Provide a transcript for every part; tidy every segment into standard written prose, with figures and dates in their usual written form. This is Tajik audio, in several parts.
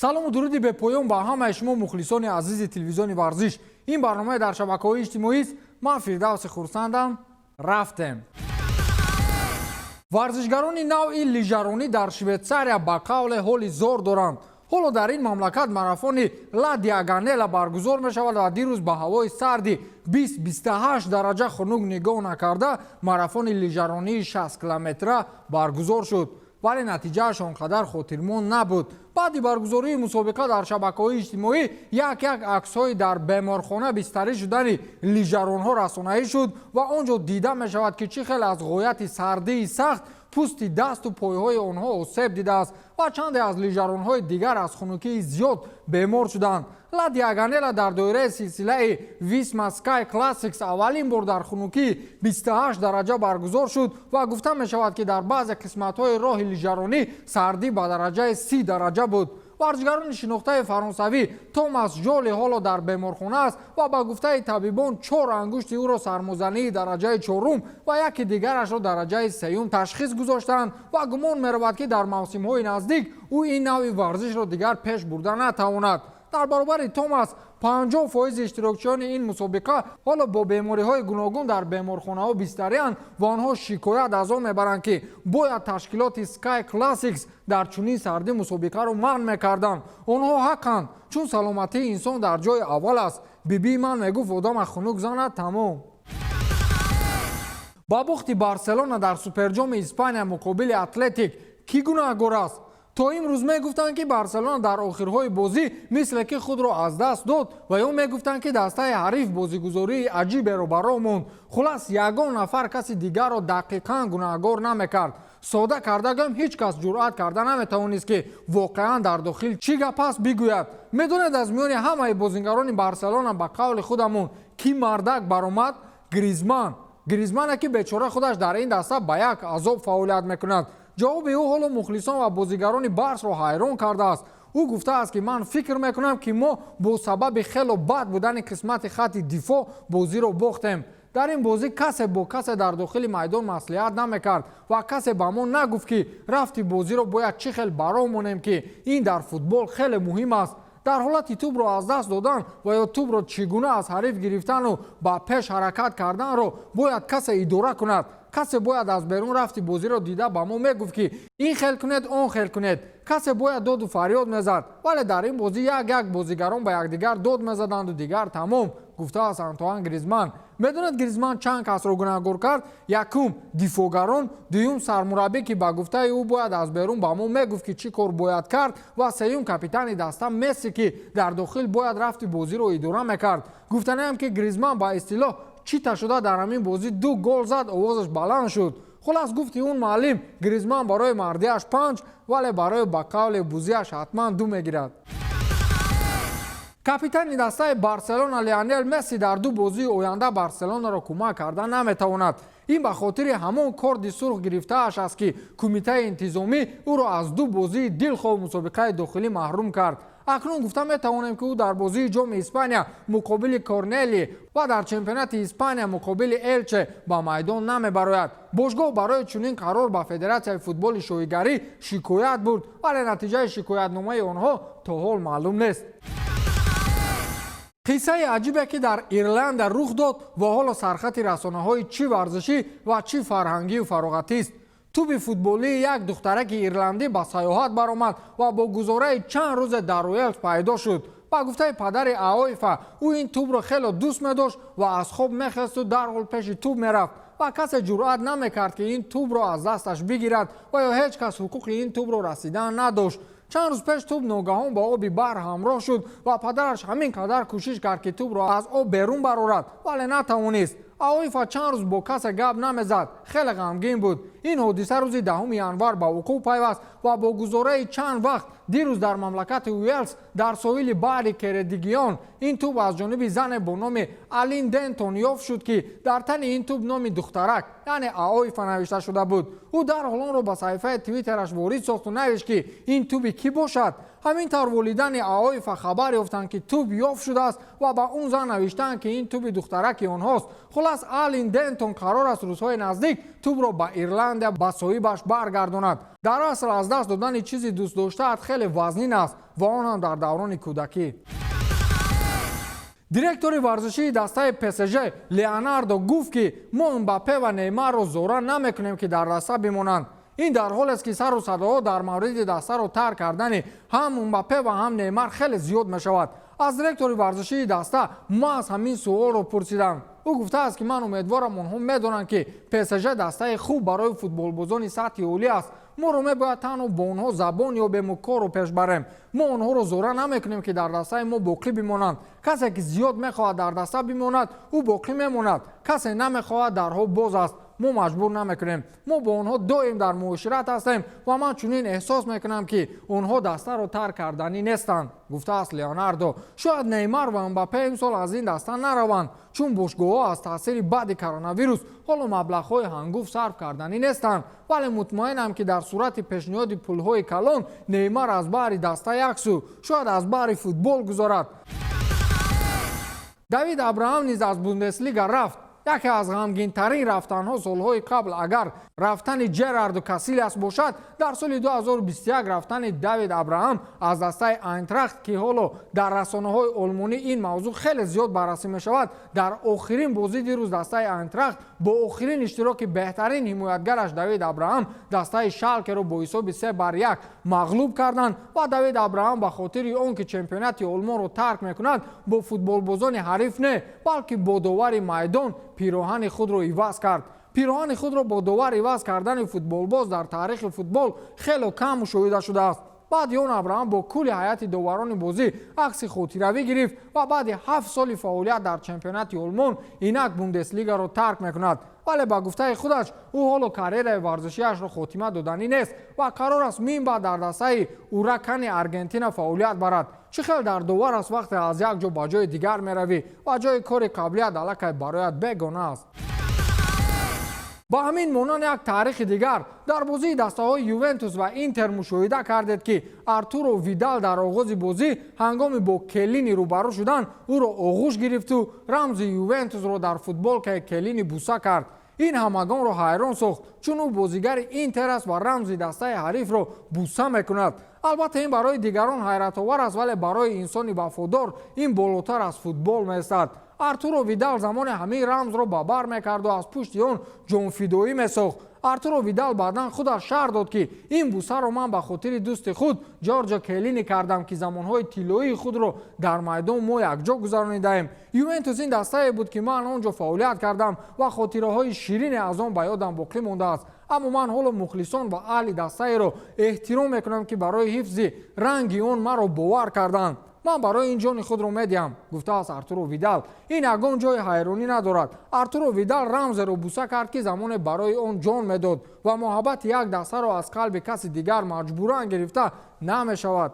Салому дуруди бепоён ба ҳамаи шумо, мухлисони азизи телевизиони «Варзиш». Ин барномаи дар шабакаҳои иҷтимоист. Ман Фирдавси Хурсандам. Рафтем. Варзишгарони навъи лижаронӣ дар Швейтсария ба қавле ҳоли зор доранд. Ҳоло дар ин мамлакат марафони Ла Диагонела баргузор мешавад ва дирӯз ба ҳавои сарди 20-28 дараҷа хунук нигоҳ накарда, марафони лижаронии 60 километра баргузор шуд, вале натиҷааш он қадар хотирмон набуд. Баъди баргузории мусобиқа дар шабакаҳои иҷтимоӣ як як аксҳои дар беморхона бистарӣ шудани лижаронҳо расонаӣ шуд ва он ҷо дида мешавад, ки чӣ хел аз ғояти сардии сахт пӯсти дасту пойҳои онҳо осеб дидааст ва чанде аз лижаронҳои дигар аз хунукии зиёд бемор шуданд. Ла Диагонела дар доираи силсилаи Visma Ski Classics аввалин бор дар хунукии 28 дараҷа баргузор шуд ва гуфта мешавад, ки дар баъзе қисматҳои роҳи лижаронӣ сардӣ ба дараҷаи 30 дараҷа буд. Варзишгарони шинохтаи фаронсавӣ Томас Жоли ҳоло дар беморхона аст ва ба гуфтаи табибон, чор ангушти ӯро сармозании дараҷаи чорум ва яке дигарашро дараҷаи сеюм ташхис гузоштанд ва гумон меравад, ки дар мавсимҳои наздик ӯ ин навъи варзишро дигар пеш бурда натавонад. Дар баробари Томас 50% иштирокчиёни ин мусобиқа ҳоло бо бемориҳои гуногун дар беморхонаҳо бистарианд ва онҳо шикоят аз он мебаранд, ки бояд ташкилоти Ski Classics дар чунин сардӣ мусобиқаро манъ мекарданд. Онҳо ҳақанд, чун саломатии инсон дар ҷои аввал аст. Бибии ман мегуфт: «Одама хунук занад, тамом». Ба бохти Барселона дар Суперҷоми Испания муқобили Атлетик кӣ гунаҳгор аст? То имрӯз мегуфтанд, ки Барселона дар охирҳои бозӣ мисле ки худро аз даст дод ва ё мегуфтанд, ки дастаи ҳариф бозигузории аҷиберо ба роҳ монд. Хулас, ягон нафар каси дигарро дақиқан гунаҳгор намекард. Сода карда гӯем, ҳеҷ кас ҷуръат карда наметавонист, ки воқеан дар дохил чӣ гап аст, бигӯяд. Медонед, аз миёни ҳамаи бозингарони Барселона, ба қавли худамон, кӣ мардак баромад? Гризман. Гризмане, ки бечора худаш дар ин даста ба як азоб фаъолият мекунад. Ҷавоби ӯ ҳоло мухлисон ва бозигарони Барсро ҳайрон кардааст. Ӯ гуфтааст, ки ман фикр мекунам, ки мо бо сабаби хело бад будани қисмати хатти дифоъ бозиро бохтем. Дар ин бозӣ касе бо касе дар дохили майдон маслиҳат намекард ва касе ба мо нагуфт, ки рафти бозиро бояд чӣ хел бароҳ монем, ки ин дар футбол хеле муҳим аст. Дар ҳолати тӯбро аз даст додан ва ё тӯбро чӣ гуна аз ҳариф гирифтану ба пеш ҳаракат карданро бояд касе идора кунад. Касе бояд аз берун рафти бозиро дида ба мо мегуфт, ки ин хел кунед, он хел кунед. Касе бояд доду фарёд мезад, вале дар ин бозӣ як як бозигарон ба якдигар дод мезаданду дигар тамом, гуфтааст Антуан Гризман. Медонед, Гризман чанд касро гунаҳгор кард? Якум, дифоъгарон, дуюм, сармураббӣ, ки ба гуфтаи ӯ бояд аз берун ба мо мегуфт, ки чӣ кор бояд кард, ва сеюм, капитани даста Месси, ки дар дохил бояд рафти бозиро идора мекард. Гуфтаниам, ки Гризман ба истилоҳ чита шуда дар ҳамин бозӣ ду гол зад, овозаш баланд шуд. Хулас, гуфти он муаллим, Гризман барои мардиаш панҷ, вале барои ба қавле бузиаш ҳатман ду мегирад. Капитани дастаи Барселона Лионел Месси дар ду бозии оянда Барселонаро кӯмак карда наметавонад. Ин ба хотири ҳамон корди сурх гирифтааш аст, ки кумитаи интизомӣ ӯро аз ду бозии дилхоҳ мусобиқаи дохилӣ маҳрум кард. Акнун гуфта метавонем, ки ӯ дар бозии Ҷоми Испания муқобили Корнели ва дар чемпионати Испания муқобили Элче ба майдон намебарояд. Бошгоҳ барои чунин қарор ба Федератсияи футболи шоҳигарӣ шикоят бурд, вале натиҷаи шикоятномаи онҳо то ҳол маълум нест. Қиссаи аҷибе, ки дар Ирландия рух дод ва ҳоло сархати расонаҳои чӣ варзишӣ ва чӣ фарҳангию фароғатист. Тӯби футболии як духтараки ирландӣ ба сайёҳат баромад ва бо гузораи чанд рӯзе дар Уэлс пайдо шуд. Ба гуфтаи падари Аоифа, ӯ ин тӯбро хело дӯст медошт ва аз хоб мехесту дарҳол пеши тӯб мерафт ва касе ҷуръат намекард, ки ин тӯбро аз дасташ бигирад ва ё ҳеҷ кас ҳуқуқи ин тӯбро расидан надошт. Чанд рӯз пеш тӯб ногаҳон ба оби баҳр ҳамроҳ шуд ва падараш ҳамин қадар кӯшиш кард, ки тӯбро аз об берун барорад, вале натавонист. Аоифа чанд рӯз бо касе гап намезад, хеле ғамгин буд. Ин ҳодиса рӯзи 10 январ ба вуқӯъ пайваст ва бо гузораи чанд вақт дирӯз дар мамлакати Уэлс дар соҳили баҳри Кередигион ин тӯб аз ҷониби зане бо номи Алин Дентон ёфт шуд, ки дар тани ин тӯб номи духтарак, яъне Аоифа, навишта шуда буд. Ӯ дарҳол онро ба саҳифаи Твиттераш ворид сохту навишт, ки ин тӯби кӣ бошад. Ҳамин тавр волидани Аоифа хабар ёфтанд, ки тӯб ёфт шудааст, ва ба он зан навиштанд, ки ин тӯби духтараки онҳост. Хулас, Алин Дентон қарор аст рӯзҳои наздик тӯбро ба Ирландия ба соҳибаш баргардонад. Дар асл, аз даст додани чизи дӯстдоштаат хеле вазнин аст ва он ҳам дар даврони кӯдакӣ. Директори варзишии дастаи ПСЖ Леонардо гуфт, ки мо Мбаппе ва Неймарро зора намекунем, ки дар даста бимонанд. Ин дар ҳолест, ки сару садоҳо дар мавриди дастаро тарк кардани ҳам Мбаппе ва ҳам Неймар хеле зиёд мешавад. Аз директори варзишии даста маҳз ҳамин суолро пурсидам. Ӯ гуфтааст, ки ман умедворам, онҳо медонанд, ки ПСЖ дастаи хуб барои футболбозони сатҳи олӣ аст. Моро мебояд танҳо бо онҳо забон ёбему корро пеш барем. Мо онҳоро зора намекунем, ки дар дастаи мо боқӣ бимонанд. Касе ки зиёд мехоҳад дар даста бимонад, ӯ боқӣ мемонад. Касе намехоҳад, дарҳо боз аст, мо маҷбур намекунем. Мо бо онҳо доим дар муошират ҳастем ва ман чунин эҳсос мекунам, ки онҳо дастаро тарк карданӣ нестанд, гуфтааст Леонардо. Шояд Неймар ва Мбаппе имсол аз ин даста нараванд, чун бошгоҳҳо аз таъсири баъди коронавирус ҳоло маблағҳои ҳангуфт сарф карданӣ нестанд. Вале мутмаинам, ки дар сурати пешниҳоди пулҳои калон Неймар аз баҳри даста як сӯ, шояд аз баҳри футбол гузорад. Давид Абраҳам низ аз Бундеслига рафт. Яке аз ғамгинтарин рафтанҳо солҳои қабл агар рафтани Ҷерарду Касилиас бошад, дар соли 2021 рафтани Давид Абраҳам аз дастаи Айнтрахт, ки ҳоло дар расонаҳои олмонӣ ин мавзӯъ хеле зиёд баррасӣ мешавад. Дар охирин бозӣ дирӯз дастаи Айнтрахт бо охирин иштироки беҳтарин ҳимоятгараш Давид Абраҳам дастаи Шалкеро бо ҳисоби 3-1 мағлуб карданд ва Давид Абраҳам ба хотири он ки чемпионати Олмонро тарк мекунад, бо футболбозони ҳариф не, балки бо довари майдон пироҳани худро иваз кард. Пироҳани худро бо довар иваз кардани футболбоз дар таърихи футбол хело кам мушоҳида шудааст. Баъди он Абраҳам бо кулли ҳайати доварони бозӣ акси хотиравӣ гирифт ва баъди 7 соли фаъолият дар чемпионати Олмон инак Бундеслигаро тарк мекунад. Вале ба гуфтаи худаш, ӯ ҳоло карьераи варзишиашро хотима доданӣ нест ва қарор аст минбаъд дар дастаи Уракани Аргентина фаъолият барад. Чӣ хел дардовар аст, вақте аз як ҷо ба ҷои дигар меравӣ ва ҷои кори қаблият аллакай бароят бегона аст. Ба ҳамин монанд як таърихи дигар: дар бозии дастаҳои Ювентус ва Интер мушоҳида кардед, ки Артуро Видал дар оғози бозӣ ҳангоми бо Келлини рӯбарӯ шудан ӯро оғӯш гирифту рамзи Ювентусро дар футболкаи Келлини буса кард. Ин ҳамагонро ҳайрон сохт, чун ӯ бозигари Интер аст ва рамзи дастаи ҳарифро буса мекунад. Албатта, ин барои дигарон ҳайратовар аст, вале барои инсони вафодор ин болотар аз футбол меистад. Артуро Видал замоне ҳамин рамзро ба бар мекарду аз пушти он ҷонфидоӣ месохт. Артуро Видал баъдан худаш шарҳ дод, ки ин бусаро ман ба хотири дӯсти худ Ҷорҷо Келлини кардам, ки замонҳои тиллоии худро дар майдон мо якҷо гузаронидаем. Ювентус ин дастае буд, ки ман он ҷо фаъолият кардам ва хотираҳои ширине аз он ба ёдам боқӣ мондааст. Аммо ман ҳоло мухлисон ва аҳли дастаеро эҳтиром мекунам, ки барои ҳифзи ранги он маро бовар карданд. Ман барои ин ҷони худро медиҳам, гуфтааст Артуро Видал. Ин ягон ҷои ҳайронӣ надорад. Артуро Видал рамзеро буса кард, ки замоне барои он ҷон медод, ва муҳаббати як дастаро аз қалби каси дигар маҷбуран гирифта намешавад.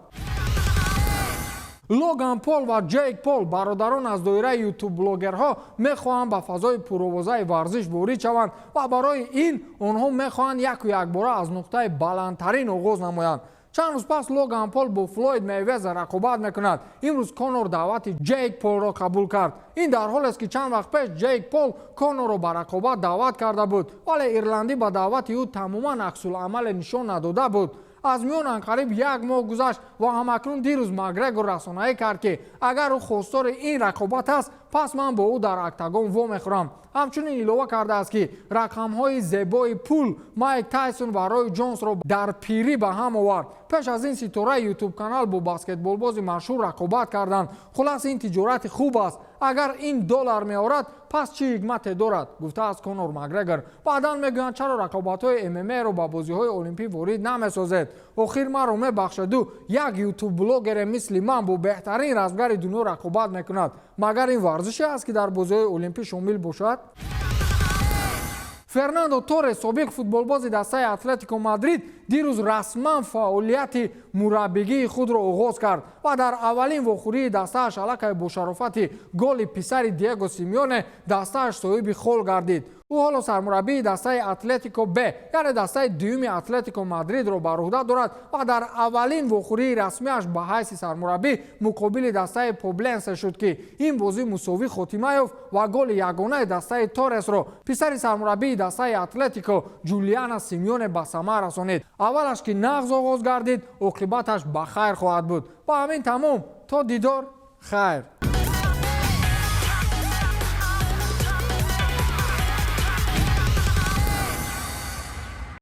Логан Пол ва Ҷейк Пол, бародарон аз доираи ютуб-блогерҳо, мехоҳанд ба фазои пуровозаи варзиш ворид шаванд ва барои ин онҳо мехоҳанд яку якбора аз нуқтаи баландтарин оғоз намоянд. Чанд рӯз пас Логан Пол бо Флойд Мейвезер рақобат мекунад. Имрӯз Конор даъвати Ҷейк Полро қабул кард. Ин дар ҳолест, ки чанд вақт пеш Ҷейк Пол Конорро ба рақобат даъват карда буд, вале ирландӣ ба даъвати ӯ тамоман аксуламале нишон надода буд. Аз миён анқариб як моҳ гузашт ва ҳамакнун дирӯз Макгрегор расонаӣ кард, ки агар ӯ хостори ин рақобат аст, пас ман бо ӯ дар октагон вомехӯрам. Ҳамчунин илова кардааст, ки рақамҳои зебои пул Майк Тайсон ва Рой Ҷонсро дар пирӣ ба ҳам овард. Пеш аз ин ситораи ютуб-канал бо баскетболбози машҳур рақобат карданд. Хулас, ин тиҷорати хуб аст. Агар ин доллар меорад, пас чӣ ҳикмате дорад, гуфтааст Конор Макгрегор. Баъдан мегӯянд, чаро рақобатҳои ММА-ро ба бозиҳои олимпӣ ворид намесозед? Охир маро мебахшаду як ютуб-блогере мисли ман бо беҳтарин размгари дунё рақобат мекунад. Магар ин варзише аст, ки дар бозиҳои олимпӣ шомил бошад? Фернандо Торрес, собиқ футболбози дастаи Атлетико Мадрид, дирӯз расман фаъолияти мураббигии худро оғоз кард ва дар аввалин вохӯрии дастааш аллакай бо шарофати голи писари Диего Симеоне дастааш соҳиби хол гардид. Ӯ ҳоло сармураббии дастаи Атлетико Б, яъне дастаи дуюми Атлетико Мадридро бар уҳда дорад ва дар аввалин вохӯрии расмиаш ба ҳайси сармураббӣ муқобили дастаи Побленсе шуд, ки ин бозӣ мусовӣ хотима ёфт ва голи ягонаи дастаи Торресро писари сармураббии дастаи Атлетико Ҷулиана Симеоне ба самар расонид. Аввалаш ки нағз оғоз гардид, оқибаташ ба хайр хоҳад буд. Ба ҳамин тамом, то дидор, хайр.